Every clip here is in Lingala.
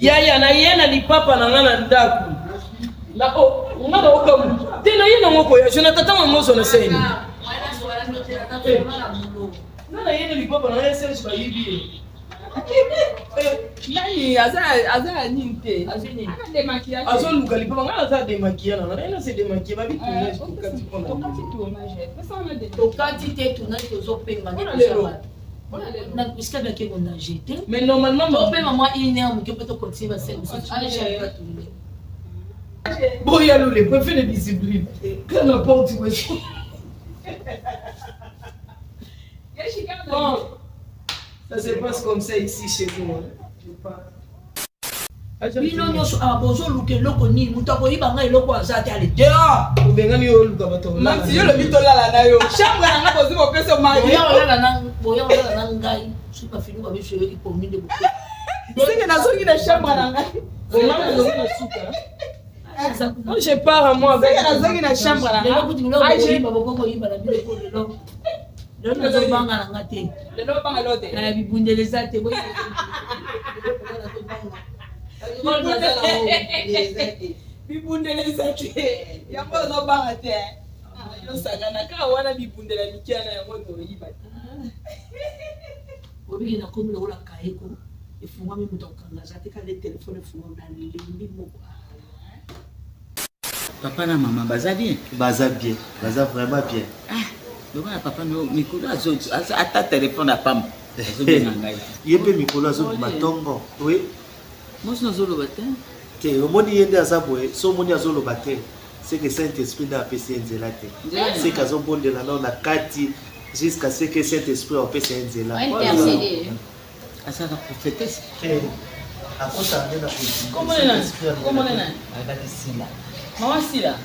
Yaya na ye na lipapa na nga na ndako. Na o oh, nga na okamu. Te na ye na ngoko ya Jonathan tanga ngozo na seni. Nga na ye na lipapa na nga Serge bayibi ye. Nani aza aza ya nini te? Azoluka lipapa nga naza demaquille na nga naye nase demaquille babi tournage tokati pona tokati tournage pesa wana de tokati te tournage tozopemba nde lelo na bisika bake konage te mais normalement topema mwa une heure moke mpo tocontinue basele mosusu aja tourne Boya le préfet de discipline. Quand la porte Bon, ça se passe comme ça ici chez nous. Hein. Je pars. bino nyonso awa bozoluka eloko nini moto akoyiba ngai eloko aza te ale dehors obengani yo oluka bato mamsi yo olobi tolala na yo chambre na ngai bozwi bopesa mariboya olala na ngai soki bafini babiso oyoki komi nde seke nazongi na chambre na ngai Je pars à moi avec. Nazongi na chambre na ngai. Bokokoyiba na bino po lelo. Lelo nazobanga na nga te. Lelo obanga lelo te. Na bibundeli eza te. Bibundeli eza te. Yango ozobanga te. Ah, yo sakana kaka wana bibundela mikia na yango toyiba te. Obiki nakomi lokola kayeko efungwami moto akokanga aza te kaka telefone efungwami nalembi moko. Papa na maman baza bien? Baza bien, baza vraiment bien. Ah, loba na papa no mikolo azo ata telefone ya pamba azobenga ngai. Ye mpe mikolo azobima tongo. Oui. Mwasi nazoloba te. Te, omoni ye nde aza boye, so omoni azoloba te, c'est que Saint-Esprit nde apesi ye nzela te. C'est que azobondela nao na kati jusqu'à ce que Saint-Esprit apesa ye nzela. Azalaka prophetesse. Te, akotaka nde na Kombo na nani? Kombo na nani? Alobaki Sila. Mama Sila.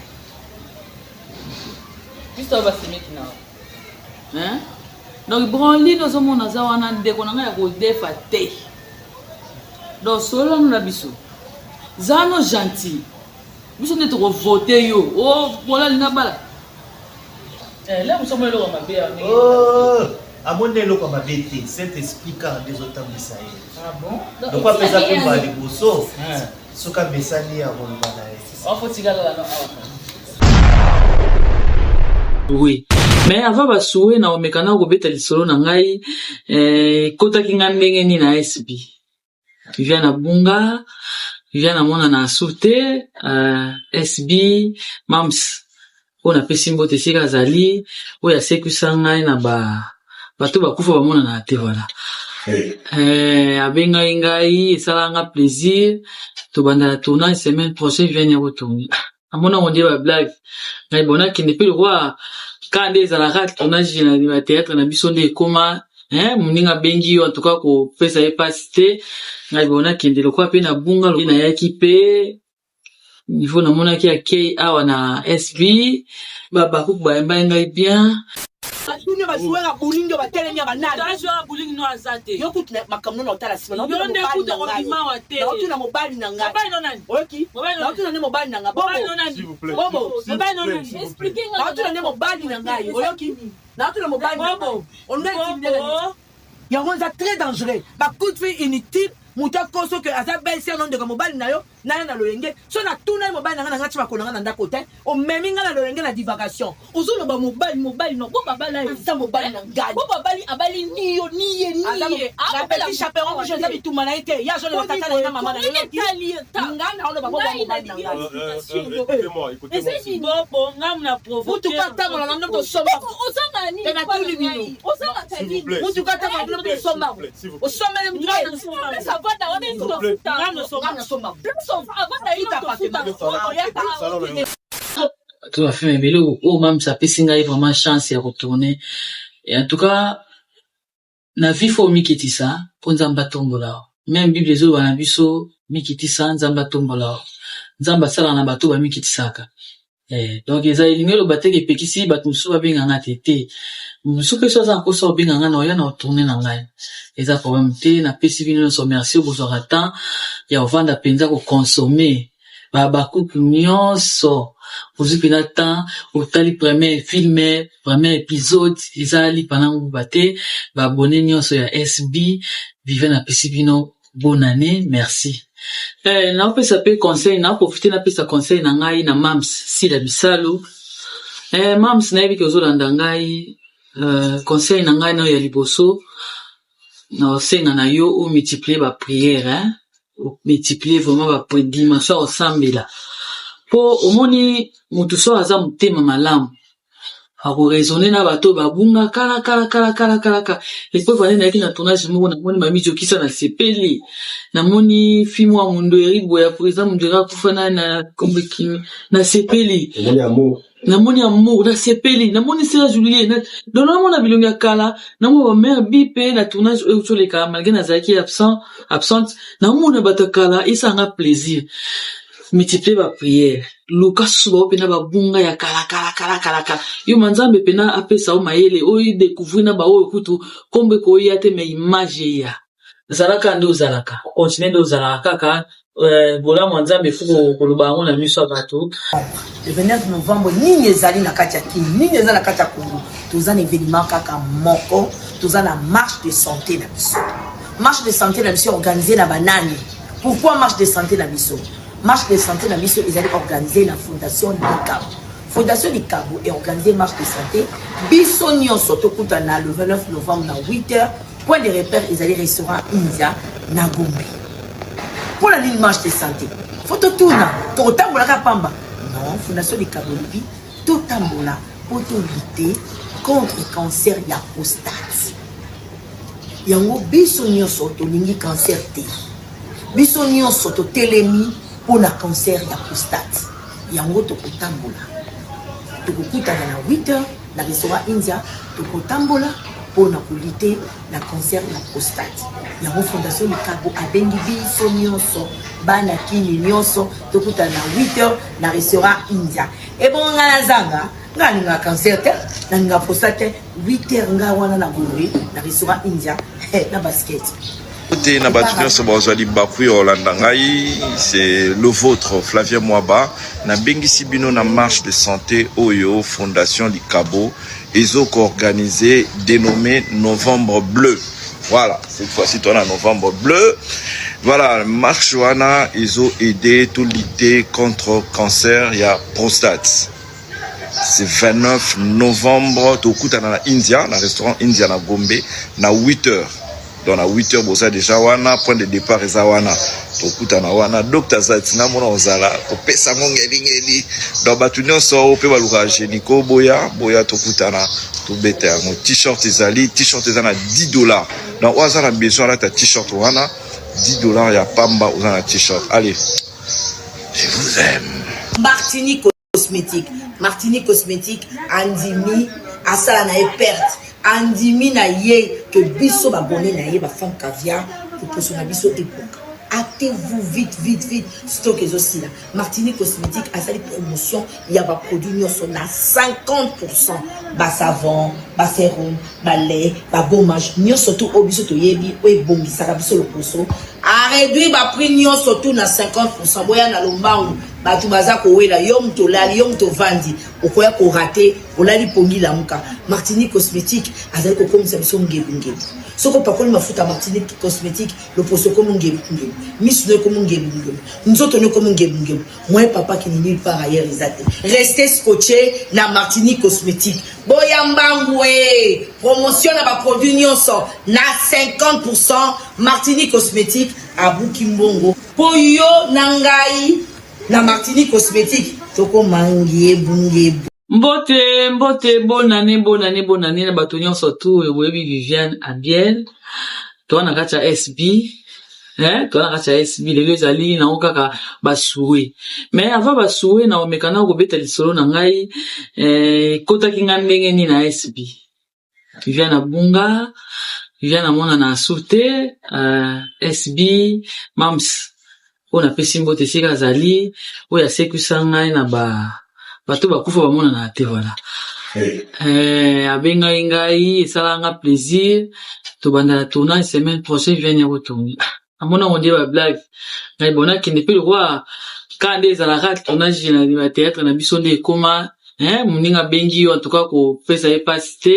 Biso basemeki na yo. Hein? Donc Branly ozomona aza wana ndeko na ngai ya kodefa te. Donc sololano na biso. Zano gentil. Biso nde tokovote yo. Oh, bola linga bala. Eh, la moso mwa eloko mabe ya ndenge. Oh, amoni eloko ya mabe te saint esprit kaka nde ezotambwisa ye Ah bon? lokwa mpe eza mpe mbala liboso soki amesani akoloba na ye Ofotikala na awa. Oui. Mais avant ba souhait na omeka na kobeta lisolo na ngai eh, ekotaki ngai ndenge nini na SB. Viviane abunga, Viviane amonana asu te, euh, SB, Mams oyo napesi mbote esika azali, oyo asekwisa ngai na ba bato bakufa bamonana te voilà. Eh, abengaki ngai esalaka nga plaisir tobanda na tournage semaine prochaine Viviane ya kotourne. Namona yango nde ba blague ngai bon nakende pe lokola kaka nde ezalaka tournage na ba theatre na biso nde ekoma hein moninga abengi yo en tout cas kopesa ye pasi te ngai bon nakende lokola pe nabunga nayaki pe niveau namonaki akei awa na SB ba bakuku bayambaki ngai bien. Bino ba joueur ya bolingo batelemi ya banani? Ta joueur ya bolingo no aza te. Yo kutu makambo no otala sima. Yo nde kutu okobima wa te. Naotuna mobali na ngai. Mobali no nani? Oyoki? Naotuna nde mobali na ngai. Bobo. Mobali no nani? Bobo. Mobali no nani? Expliquer nga. Naotuna nde mobali na ngai. Oyoki? Naotuna mobali na ngai. Bobo. Olinga intimider na Yango eza très dangereux. Ba coup de fil inutile. Moto akoso que aza belle sœur na ndeko mobali na yo. Naya na loyenge so na tuna ye mobali na nga na nga ti makolo na nga na ndako te omemi nga na loyenge na divagation. Ozo loba mobali mobali no bobo abala yo aza mobali na ngai bobo abali abali ni yo ni ye ni ye na petit chaperon rouge eza bitumba na ye te ye azo loba tata na ye na mama na ye nga na oloba bobo mobali na ngai eza nini bobo nga mna provoquer mutuka tambola na ndoto somba ozanga nini te na tuni bino ozanga nini mutuka tambola na ndoto somba osombele mutuka to ba film ebele oyo mam's apesi ngai vraiment chance ya ko tourner et en tout cas na vie faut omikitisa po nzambe atombola yo meme bible ezoloba na biso mikitisa nzambe atombola yo nzambe asalaka na bato bamikitisaka Eh, donc eza elingi eloba te ke epekisi bato mosusu babenga nga te te mosusu mpe so aza na mposa obenga nga na oya na otourne na ngai eza problème te napesi bino nyonso merci bozwaka temps ya kovanda mpenza kokonsome babakuku nyonso ozwi mpenza temps otali premier film premier épisode eza lipa na nguba te baabone nyonso ya SB vive napesi bino. Bonne annee merci. Eh naopesa pe conseil na profiter napesa conseil na ngai na mams Sila Bisalu. Eh mams nayebi ke ozolanda ngai euh, conseil na ngai nayo ya liboso naosenga na yo o multiplier ba prière hein? O multiplier vraiment ba dimension ya kosambela po omoni mutu soki aza motema malamu ako raisonner na bato oyo babunga kala kala kala kala kala kala. Epreuve ane nayaki na tournage moko namoni mami jokisa na sepeli namoni fille moko ya mundueri boye ya president mundueri akufa na na kombo ekimi na sepeli Omoni amour. namoni amour na sepeli namoni sera julie na donc namona bilongi ya kala namona ba mère bipe na tournage oyo toleka malgré nazalaki absent absente namona bato ya kala esanga plaisir multiplier ba prière luka susu bao pena babunga ya kala kala kala kala kala yo ma nzambe pena apesa yo mayele oyo découvrir na baoyo kutu kombo ekoya te mais image eya zalaka nde ozalaka continue nde ozalaka kaka euh, bolamu ya nzambe fo koloba yango na miso ya bato. Le 29 novembre nini ezali na kati ya Kin, nini eza na kati ya Congo? Toza na evenement kaka moko, toza na marche de santé na biso. Marche de santé na biso organisée na banani? Pourquoi marche de santé na biso? Marche de santé na biso ezali organisée na Fondation Likabo. Fondation Likabo est organisée marche de santé. Biso nyonso tokutana le 29 novembre na 8h. Point de repère ezali restaurant India na Gombe. Mpo na nini marche de santé? Faut totuna, tokotambolaka pamba? Non, Fondation Likabo elobi totambola mpo to lutter contre cancer ya prostate. Yango biso nyonso tolingi cancer te. Biso nyonso totelemi mpo na cancer ya prostate. Yango tokotambola. Tokokutana na 8 heures na restaurant India, tokotambola mpo na kolite na cancer ya prostate. Yango Fondation Likabo abengi biso nyonso bana kini nyonso tokutana na 8 heures na restaurant India. Ebongo ngai nazanga ngai nalingaka cancer te, nalingaka prostate te. 8 heures ngai wana na Gombe na restaurant India na basket. Mbote na bato nyonso bazwa libaku ya kolanda ngai, c'est le vôtre Flavien Mwaba. Nabengisi bino na marche de santé oyo Fondation Likabo ezo koorganiser dénommé Novembre Bleu. Voilà, cette fois-ci toi na Novembre Bleu. Voilà, marche wana ezo aider to lutter contre cancer ya prostate. C'est 29 novembre tokutana na India na restaurant India na Gombe na 8 heures. Donc na 8 heures boza déjà wana, point de départ eza wana. Tokutana wana Dr Zati na mona ozala kopesa ngo ngeli ngeli. Donc bato nyonso oyo pe balukaka Genico boya boya tokutana tobeta yango. T-shirt ezali, t-shirt eza na 10 dollars. Donc oyo aza na besoin alata t-shirt wana 10 dollars ya pamba oza na t-shirt. Allez, je vous aime. Martinique Cosmétique Martini Cosmétique andimi asala na ye perte andimi na ye que biso babone na ye ba femme caviar loposo na biso epoka actez-vous vite vite vite stock ezosila Martini Cosmétique asali promotion ya ba produits nyonso na 50% ba savon ba serum ba lait ba gommage nyonso tout oyo biso toyebi oyo ebongisaka biso loposo a réduire ba prix nyonso tout na 50% boya na lombangu Batu baza kowela yo mutu olali yo mutu ovandi okoya ko rate olali pongi lamuka Martinique cosmetique azali kokomisa biso ngebu ngebu soki opakoli mafuta Martinique cosmetique loposo ekomi ngebu ngebu misu no ekomi ngebu ngebu nzoto no ekomi ngebu ngebu moyen papa kini nulle part ailleurs eza te restez scotché na Martinique cosmetique boya mbangu ee promotion na ba produits nyonso na 50% Martinique cosmetique abuki mbongo Po yo na ngai na Martini cosmetique tokoma ngebu ngebu. Mbote mbote bonne annee bonne annee bonne annee na bato nyonso tout oyo boyebi Viviane Abiel toza na kati ya SB eh toza na kati ya SB lelo ezali nango kaka ba souhait mais avant ba souhait na omeka na kobeta lisolo na ngai eh, ekotaki ngai ndenge nini na SB Viviane abunga Viviane amonana asu te uh, SB Mams oyo napesi mbote esika azali oyo asekwisa ngai na ba bato bakufa bamonana te voilà hey. Eh, abengaki ngai esalaka nga plaisir tobanda na tournage semaine prochaine Viviane ya kotourne Namoni yango nde ba blague ngai bon nakende pe lokola kaka nde ezalaka tournage na ba theatre na biso nde ekoma hein moninga abengi yo en tout cas kopesa ye pasi te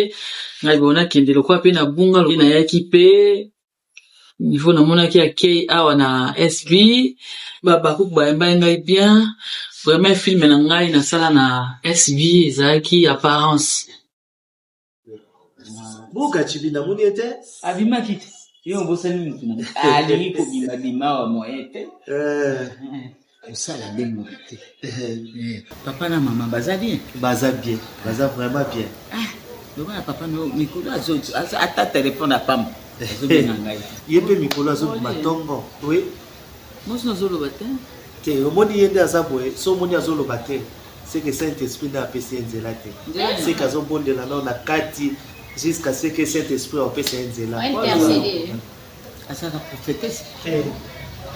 ngai bon nakende lokola pe na bunga nayaki pe Niveau namonaki akei awa na SB, ba Bakuku bayambaki ngai bien. Vraiment film na ngai nasala na SB ezalaki Apparence. Boka Chibi, namoni ye te. Abimaki te, ye obosani mutu na alingi kobima bima awa, moyen te. Kosala ndenge te. Papa na mama baza bien? Baza bien, baza vraiment bien. Loba na papa no, mikolo ata telefone apamba azobenga ngai. Ye mpe mikolo azobima ntongo, oui. Mwasi nazoloba te. Te, omoni ye nde aza boye. So omoni azoloba te, c'est que Saint Esprit nde apesi ye nzela te, c'est que azobondela nao na kati jusqu'à ce que Saint Esprit apesa ye nzela. Azalaka prophétesse.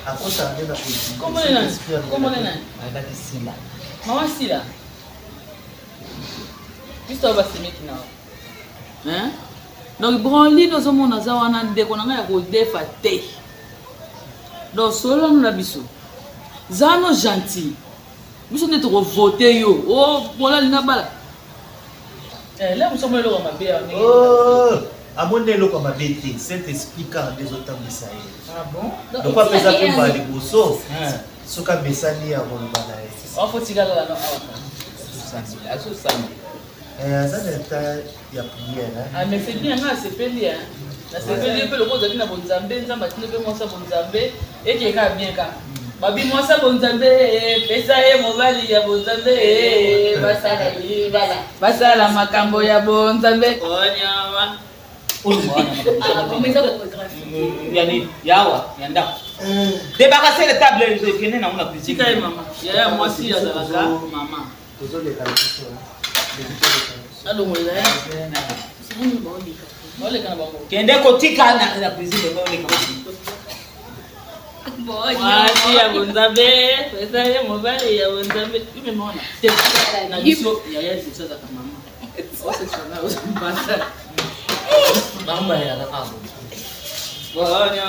Akosaka nde na Komona nani? Alobaki Sila. Mama Sila, biso ayo basemeki na yo. Donc Branline, ozomona aza wana, ndeko na ngai ya kodefa te. Donc sololano na biso, za no gentil, biso nde tokovote yo. O pola alinga bala le moso mo eloko mabe. Amoni eloko ya mabe te, Saint Esprit kaka nde ezotambwisa ye. Loko apesa mpe mbala liboso, soki amesani ya koloba na ye. Afotikala no awa. Azosambela. Aza na état ya prière. Ah, mais c'est bien, nga asepeli, nasepeli mpe loko ozali na bonzambe. Nzambe atindi mpe mwasi ya bonzambe, ekeka bien kaka. Babi mwasi ya bonzambe, pesa ye mobali ya bonzambe, basala libala, basala makambo ya bonzambe onyama. Yani yawa ya ndako, débarrasser les tables, ekende nango na cuisine. Tika ye mama, yaya mwasi azalaka mama. Tozoleka na biso. Alongolela ye, baoleka na bango. Kende kotika na cuisine, oleka. Mwasi ya bonzambe, pesa ye mobali ya bonzambe. Imemona te na biso, yaya liboso azalaka mama. Osesona Bango balelaka kaka bonyo.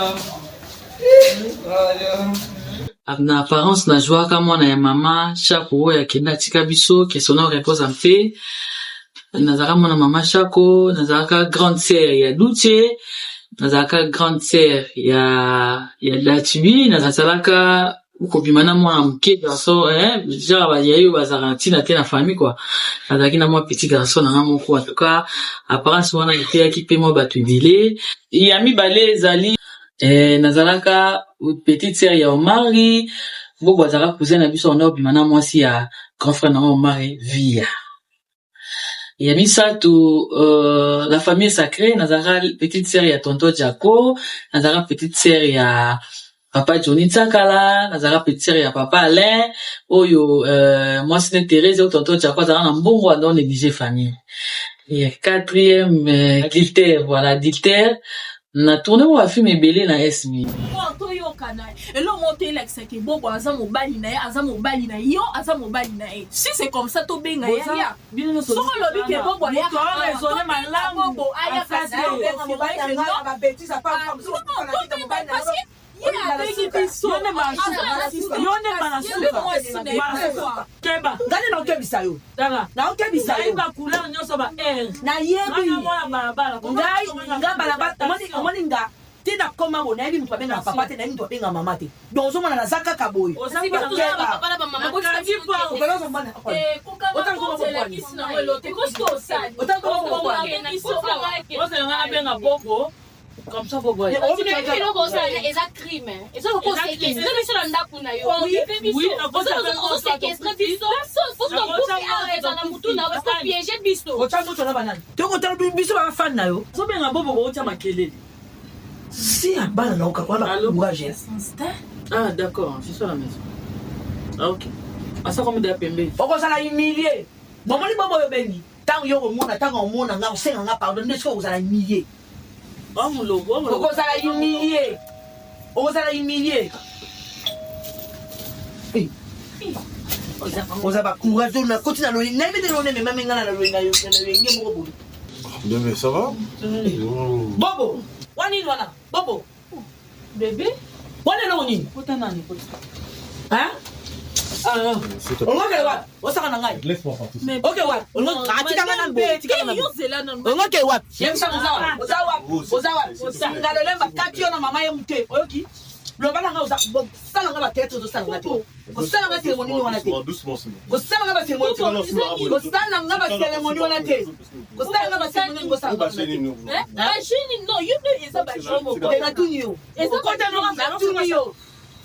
Na Apparence, nazwaka mwana ya mama Shako oyo akende atika biso, que son âme repose en paix. Nazalaka mwana mama Shako, nazalaka grande sœur ya Duce, nazalaka grande sœur ya Datibi. Nazalaka kobima na mwana moke garçon, genre bayayi oyo bazalaka na ntina te na famille quoi. Nazalaki na mwa petit garçon na nga moko. En tout cas, Apparence wana eteyaki mpe mwa bato ebele. Ya mibale ezali nazalaka petite sœur ya Omari Bobo, azalaka cousin na biso, wana obima na mwasi ya grand frère na nga Omari Via. Ya misato, la famille sacrée, nazalaka petite sœur ya tonton Jaco, nazalaka petite sœur ya papa Johnny Tsakala, nazalaka petite sœur ya papa Alain oyo mwasi ne Thérèse oyo tonton Jaco azalaka na mbongo ando néglige famille. Ya quatrième, adultère, voilà, adultère. Na tourne mwa bafilm ebele na SB. Toyokana eloko moko te elakisaki Bobo aza mobali na ye, aza mobali na yo, aza mobali na ye. Si c'est comme ça, tobenga yaya. Soki olobi ke Bobo ayaka, Bobo ayaka, ye abengi biso. Keba. Ngai naokebisa yo, naokebisa yo. Bacouleur nyonso, ba air. Nayebi. Mwana balabala. Ngai nga balabala, omoni nga te, nakoma boye, nayebi moto abengaka papa te, nayebi moto abengaka mama te. Donc ozomona naza kaka boye. Keba. Ozelenga nabenga Bobo comme ça, Bobo. Eloko osala eza crime, eza eza biso na ndako na yo, ozoséquestrer biso, eza na mutu na piéger biso. Otya moto na banani, tokotala biso bafani na yo. Ozobenga Bobo, bootya makelele. Si ya bana na oka wana, courage. Ah d'accord, je suis à la maison. Ah ok, asa komi da pembeni. Okozala humilie. Bomoni bobo oyo obengi, ntango yo komona, ntango omona nga, osenga nga pardon, nde soki okozala humilie. Okozala humilie, okozala humilie. Oza bacourage oyo nakoti na loyi, nayebi te lone ememami nga na loyenge moko boye. Bébé, ça va? Bobo, wanini wana, Bobo? Bébé. Wana eloko nini? Kota nani, kota. Hein? Olongokele wapi? Osaka na ngai. Oke wapi? Atika ngai nanu boye, tika ngai nanu boye. Olongokele wapi? Yebisa oza wapi? Oza wapi? Oza wapi? Ngalo lemba kati yo na mama ye mute. Oyoki? Loba na ngai oza sala ngai ba théâtre ozosala ngai te. Kosala ngai cérémonie wana te. Kosala ngai ba cérémonie te. Kosala ngai ba cérémonie wana te. Kosala ngai ba cérémonie kosala ngai te. Ba jeune non, yo nde eza ba jeune. Te natuni yo. Okota natuni yo.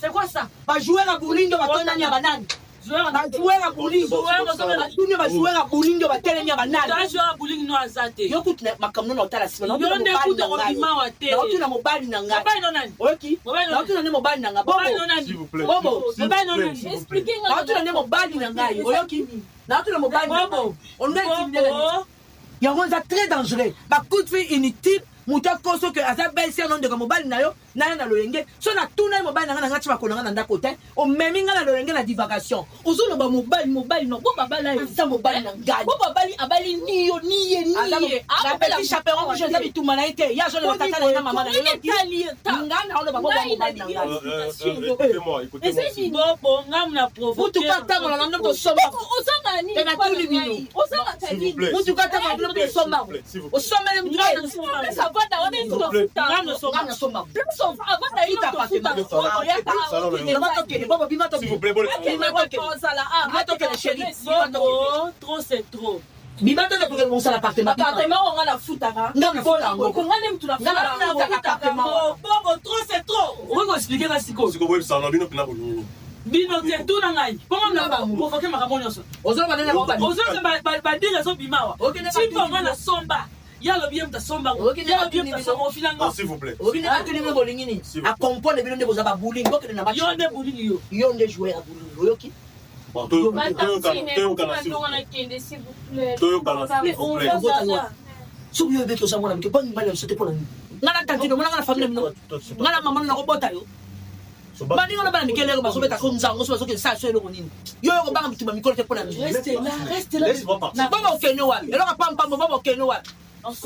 C'est quoi ça? Ba joueur ya bowling batondani ya banani? Ba joueur ya bowling. Batuni ba joueur ya bowling batelemi ya banani? Ta joueur ya bowling no aza te. Yo kutu makambo no otala sima. Yo nde kutu okobima wa te. Naotuna mobali na ngai. Mobali no nani? Oyoki? Naotuna nde mobali na ngai. Mobali no nani? Bobo. Mobali no nani? Expliquez nga. Naotuna nde mobali na ngai. Oyoki? Naotuna mobali na ngai. Bobo. Olingi intimider Bobo. Yango eza très dangereux. Ba coup de fil inutile. Moto akoso ke aza belle sœur no ndeko mobali na yo na yo na loyenge. So na tuna ye mobali na nga na nga ti makolo na nga na ndako te. Omemi nga na loyenge na divagation. Ozoloba mobali mobali no bo babala yo. Aza mobali na ngai. Bo babali abali ni yo ni ye ni ye. Na petit chaperon rouge eza bitumba na ye te. Ye azoloba tata na ye na mama na ye. Nga na oloba bo mobali na ngai. Écoutez-moi, écoutez-moi. Bobo nga na provoquer. Mutuka tambola na ndoto somba. Ozanga nini? Te natuni bino. Ozanga S'il vous plaît. Mutuka tambola na ndoto somba. Osombele mutuka avanda wana Nga na somba. Nga na somba. avanda ye S'il vous plaît, bon. Bobo, trop c'est trop. bima toke tokende kosala appartement appartement oyo nga nafutaka Nga nafuta yango. nga nde mutu Nga nafuta appartement. Bobo, trop c'est trop. Okoki koexplike nga sikoyo. Sikoyo boyebisana na bino mpena bolingi nini? Bino te tuna ngai. Mpo nga na provoquer makambo nyonso. ozoloba nde na bango Ozoyoka badire ezobima awa. Okende Tipo batuni nga nasomba. Ye alobi ye moto asomba ngo. Okende Ye alobi ye batuni moto bino. asomba ofila ngo. Non, s'il vous plaît. okende batuni bino bolingi nini S'il vous plaît. akomprendre bino nde boza babulingi bokende na match Yo nde bolingi yo. yo nde joueur ya bulingi oyoki Bon, toyokana, toyokana, s'il vous plaît. Nakende s'il vous plaît. Toyokana, s'il vous plaît. Okota wa soki yo ebeki oza mwana mike mpo mibali na biso te mpo na nini nga na tantine omona nga na famille na bino nga na mama nakobota yo baninga na bana mike lelo bazobeta so nzango so bazokende sala so eloko nini yo yo kobanga mituma mikolo te mpo na nini Reste là, reste là. Laisse-moi partir. bobo okende wapi eloko pampambo bobo okende wapi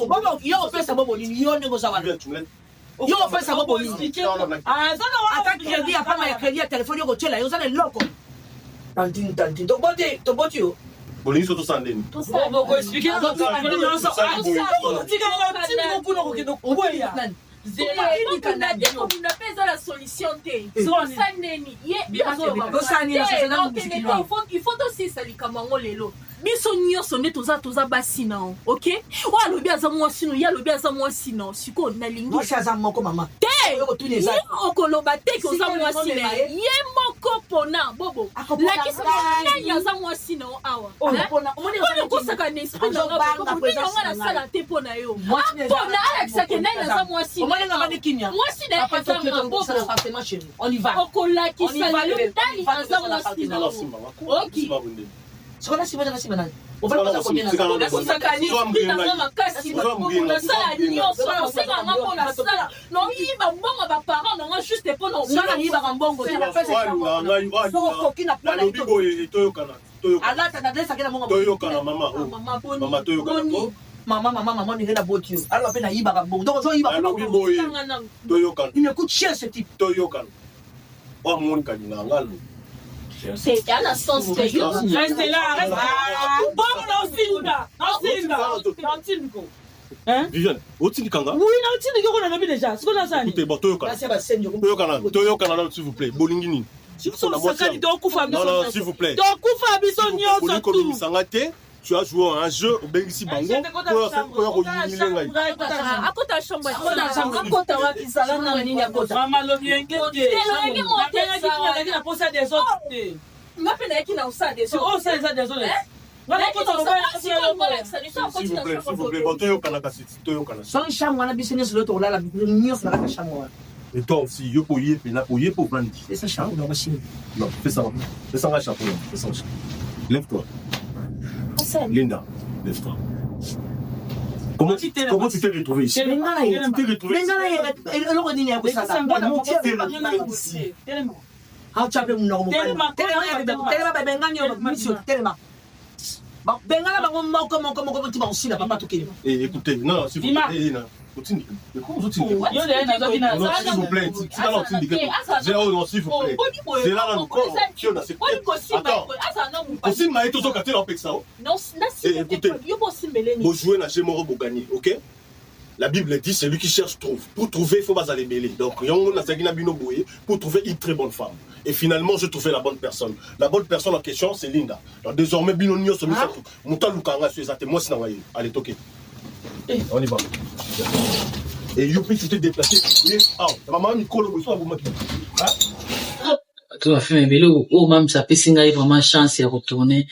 bobo yo opesa bobo nini yo ndenge oza wana Viviane, tu me laisses. yo opesa bobo nini Expliquer. Ah, aza na wana ata crédit ya pamba ya crédit ya telefone yo kotyela yo oza na eloko tantine tantine toboti toboti yo Bolingi so tosala ndeni? Bobo, koexplike nga makambo nyonso. Tika nga tindi kuna kokende kokweya. Nani? kobunda mpe eza la solution te osa neni ye Tosala nini, asosana na mosiki wana. il faut tosilisa likambo yango lelo biso nyonso nde toza toza basi na yo ok oyo alobi aza mwasi no ye alobi aza mwasi na yo sikoyo nalingi mwasi aza moko mama te Oyo kotuna eza ye okoloba te ke oza Sika mwasi na ye omema ye. ye moko pona bobo Akopona lakisa ngai. nani aza mwasi na yo awa Akopona- omoni oyo okosaka na esprit na nga Azobanga bobo nini présence yango na ngai. nasala te mpo na yo Mwasi na eza- apona alakisake nani aza mwasi na omoni ye nga awa. vandi kimia mwasi na ye Papa, aza tokende nga bobo kosala appartement chez nous. On y va. On y okolakisa va, lelo bébé. nani On y va, aza tokosala mwasi na appartement. yo Simba, Ok. Simba, bonde. Sikoyo nasimba te nasimba nani Ovandi koza combien na Sika ngai? na- nakosaka Zwa esprit na nga mbinga. makasi Zwa mbinga. nasala nyonso Zwa osenganga mpo nasala naoyiba mbongo baparent nanga juste mpo na Nga nayibaka mbongo te, napesa Oyo alingaka ngai, oyo Soko okoki na alingaka- pona nalobi boye toyokana, toyokana. alata nadresaki na mbongo Toyokana, mama, oh. mama boni Mama, toyokana. boni Oh, mama mama mama ndenge naboti yo aloba mpe nayibaka mbongo donc ozoyiba nalobi boye tanga na toyokana, il me coûte cher ce type toyokana. Oyo amoni kalingaka ngai alobi. c'est ya na sens te yo Reste là, reste là. Bobo na osinda. Na osinda. Na otindiko. Hein? Viviane, otindika nga? Oui, na otindiko ko nalobi déjà. Sikoyo nasala nini? Écoutez, bon, toyokana. basi ya basenzi Toyokana, toyokana nanu, s'il vous plaît. Bolingi nini? Biso osakani tokufa biso Non, non, nyonso. s'il vous plaît. Tokufa biso nyonso Bolingi tu. kobimisa nga te. Tu as joué un jeu, obengisi bango, oyo koyumile ngai. akota chambre Akota chambre. akota wapi zala na nini akota Mama lobi enge te. Te, loyenge mo te, Nabengaki Sarah. nazalaki na posa des autres te. nga mpe nayaki na osala des Oyo osala eza des autres. Nga nakota lokola S'il vous plaît, s'il vous plaît. Bon, toyokana kasi, toyokana. soki chambre wana biso nyonso lelo tokolala nyonso na kati ya chambre wana Et toi aussi, yo po ye pena, oye po vandi. esa chambre na basini Non, fais ça. Fais ça, chapeau. Fais ça. Lève-toi. Linda, lève-toi. Comment, comment tu t'es retrouvé ici? benga na ye Tu t'es retrouvé ici. benga na ye eloko nini ya kosala Comment tu t'es retrouvé ici? aotya mpe monoko Telema, telema telema. babengani yo miso telema bengana bango moko moko moko ti bakosila papa tokende Eh, écoutez, non, non, s'il vous Bima. plaît. Eh, non. Otindika. Mais comment ozotindika? Yo d'ailleurs nazwaki na Non, s'il vous plaît, tika na otindika. Zela oyo, non, s'il vous plaît. Zela nanu ko. Fiona, c'est Attends. Kosimba ye tozoka te na opekisa o. Non, eh, écoutez. Yo bosimbele ni. Bojouer na jeu moko bogagner, OK? La Bible dit celui qui cherche trouve. Pour trouver, il faut bazala ebele. Donc yango nazalaki na bino boye pour trouver une très bonne femme. Et finalement, je trouvais la bonne personne. La bonne personne en question, c'est Linda. Donc désormais bino nyonso misato, moto aluka nga so eza te mwasi na ngai. Allez, toke. Eh. On y va. Et youpi, tu t'es déplacé. Ah, maman mikolo boye so abomaki. Hein? To ba film ebele oyo mam's apesi ngai vraiment chance ya ko tourner.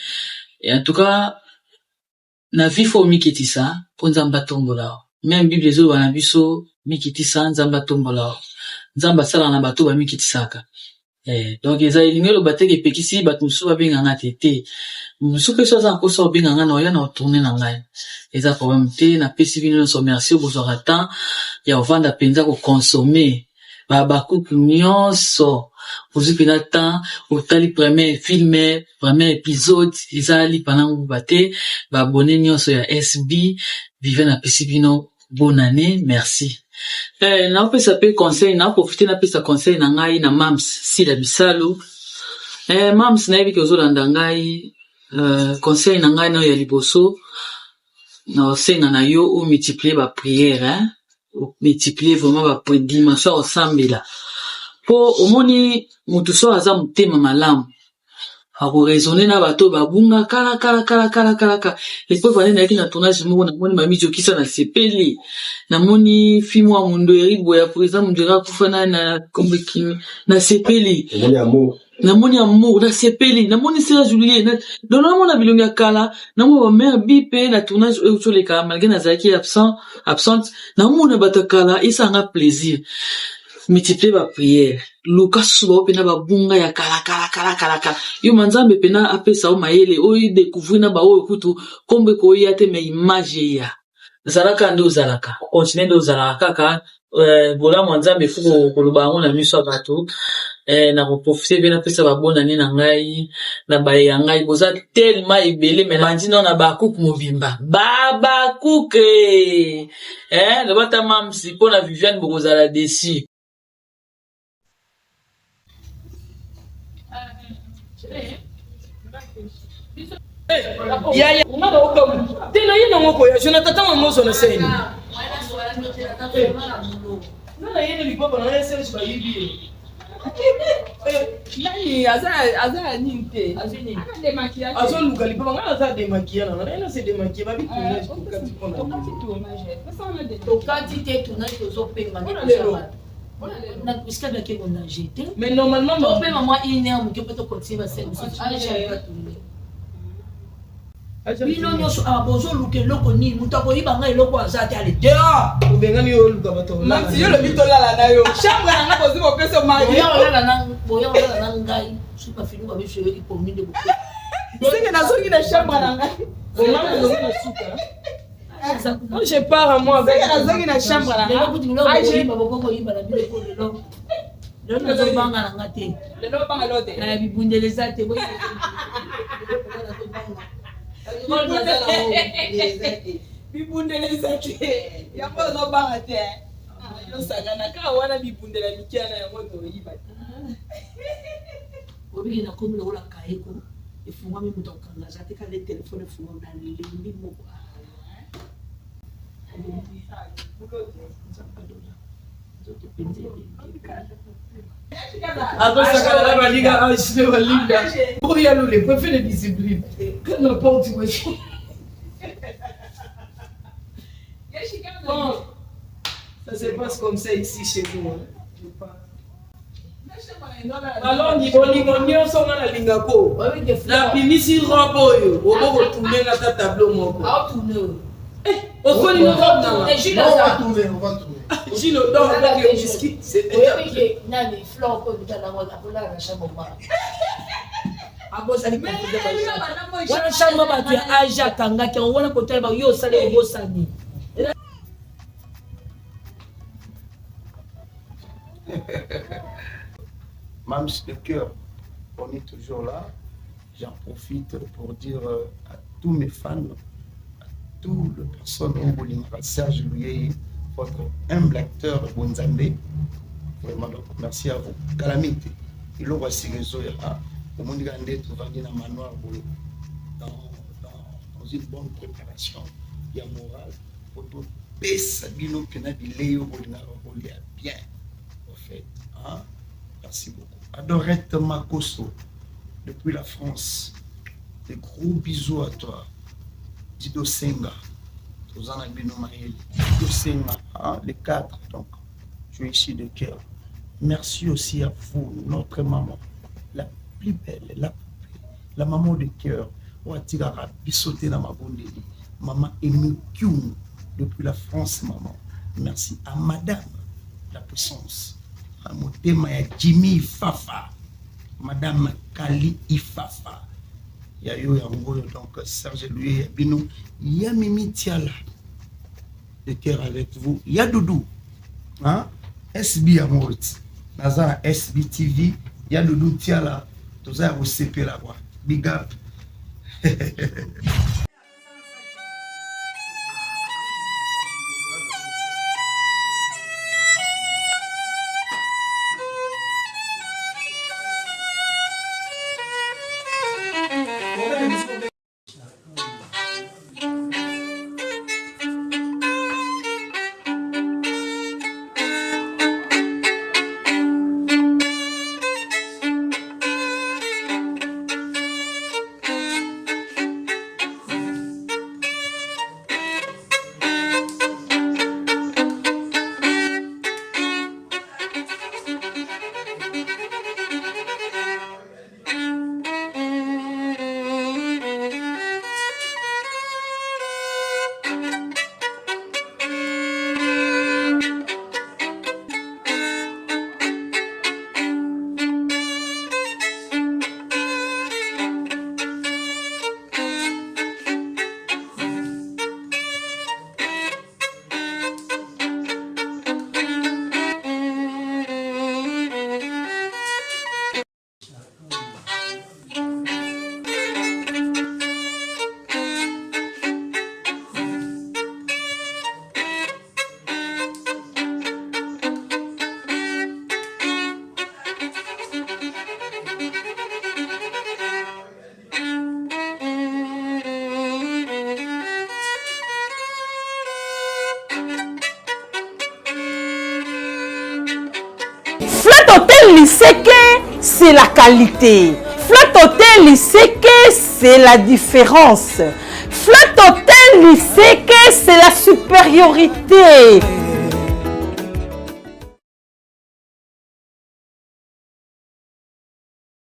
Et en tout cas, na vie faut omikitisa po Nzambe atombola yo. Meme bible ezoloba na biso mikitisa Nzambe atombola yo. Nzambe asalaka na bato oyo bamikitisaka. Eh, donc eza elingi eloba te ke epekisi bato mosusu babenga nga te te. Mosusu pe soki aza na mposa kobenga nga na oya na kotourne na ngai. Eza problème te, napesi bino nyonso merci oyo bozwaka temps ya kovanda mpenza ko consommer ba Habacuc nyonso. Ozwi mpenza temps otali premier film, premier episode, eza lipa na nguba te. Ba abonnes nyonso ya SB, Viviane apesi bino Bonne annee merci. Eh, naopesa pe conseil na profiter napesa conseil na ngai na mams sila bisalu eh, mams nayebi ke ozolanda ngai euh, conseil na ngai nayo ya liboso naosenga na yo o multiplier ba prière hein? o multiplier vraiment ba dimension ya kosambela po omoni motu so aza motema malamu Ako raisonner na bato oyo babunga kala kala kala kala kala kala. Epreuve ane nayaki na tournage moko namoni Mami Jokisa na sepeli. Namoni fille moko ya Mundueri boye ya president Mundueri akufa na na kombo ekimi. Na sepeli. Namoni amour. Namoni amour na sepeli. Namoni Serge Louis. Na, donc namona bilongi ya kala, namona ba mère bipe na tournage oyo toleka malgré nazalaki absent, absente. Namona bato ya kala esala nga plaisir. Multiplier ba prières. Luka susu baoyo pena babunga ya kala kala kala kala kala. Yo ma Nzambe pena apesa yo mayele oyo découvrir na baoyo kutu kombo ekoya te mais image eya. Zalaka nde ozalaka, continuer nde ozalaka kaka euh, bolamu ya Nzambe faut koloba yango na miso ya bato. Eh, na koprofite mpe napesa ba bonne année na ngai na baye ya ngai boza tellement ebele mais bandi nao na bakuku mobimba babakuke eh, loba ata mamsi mpo na Viviane bokozala deçu. Yaya nga na okamwa te na ye nango koya jonathan ntango yango ozwa na seni nga na ye na lipapa na ye serge bayibi ye nani aza aza ya nini te azoluka lipapa nga naza demaquille na nga naye nase demaquille babi tournage tokati tokati te tournage tozopema lelo bisika bake konage te mais normalement topema mwa une heure moke mpo tokontinue basele mosusu bino nyonso awa bozoluka eloko nini moto akoyiba ngai eloko aza te ale dehors obengani yo oluka bato yo olobi tolala na yo chambre na ngai bozwi bopesa mari boya olala na ngai soki bafini babiso yoki pongi nde seke nazongi na chambre na ngai je pars à moi avec nazongi na chambre na ngai bokoyimba na bino po lelo lelo nazobanga na nga te lelo obanga lelo te eh, bibundeli eza te bibundeli eza te yango ozobanga te ah, yosakana kaka wana bibundela mikia na yango toyiba te obiki nakomi lokola kayeko efungwami moto akokanga aza te kale telefone efungwami nalembi moko Azosakana na baninga Angele Balinda. Boya lule, préfet de discipline. Que n'importe où est Bon, ça se passe comme ça ici chez nous. Hein. Je pas. Malongi bolingo nyonso nga nalingako nabimisi robe oyo obokotourne nga ata tableau moko osoni no robe nanga Gilles Odor avec le whisky oyebi ke nani flore oyo bita nango akolala na chambre mwana abosani wana chambre bato ya age akangaki yango wana kotala yo osali obosani Mams de cœur, on est toujours là. J'en profite pour dire euh, à tous mes fans, à toutes les personnes au Bolinga, Serge Luyeye, Votre humble acteur Bonzambe. Vraiment, donc, merci à vous. Calamité, il aura si réseau, omoni kaka nde tovandi na manoir boye dans, dans, dans une bonne préparation ya morale po topesa bino mpena bilei oyo bolingaka kolia bien au fait hein? merci beaucoup adorette makoso depuis la france des gros bisous à toi dido senga toza na bino mayele dido senga hein? les cadres donc tu es ici de cœur merci aussi à vous notre maman la plus belle la poupée la maman de cœur oyo atikaka biso te na mabondeli maman Amy Kyungu depuis la France maman merci à madame la puissance motema ya Jimmy Fafa madame Kali Ifafa ya yo yango oyo donc Serge Louis ya bino ya Mimi Tiala de cœur avec vous ya Doudou hein? SB yango ti naza na SB TV ya Doudou Tiala toza ya kosepela kwa big up Flat Hotel Liseke, c'est la qualité. Flat Hotel Liseke, c'est la différence. Flat Hotel Liseke, c'est la supériorité.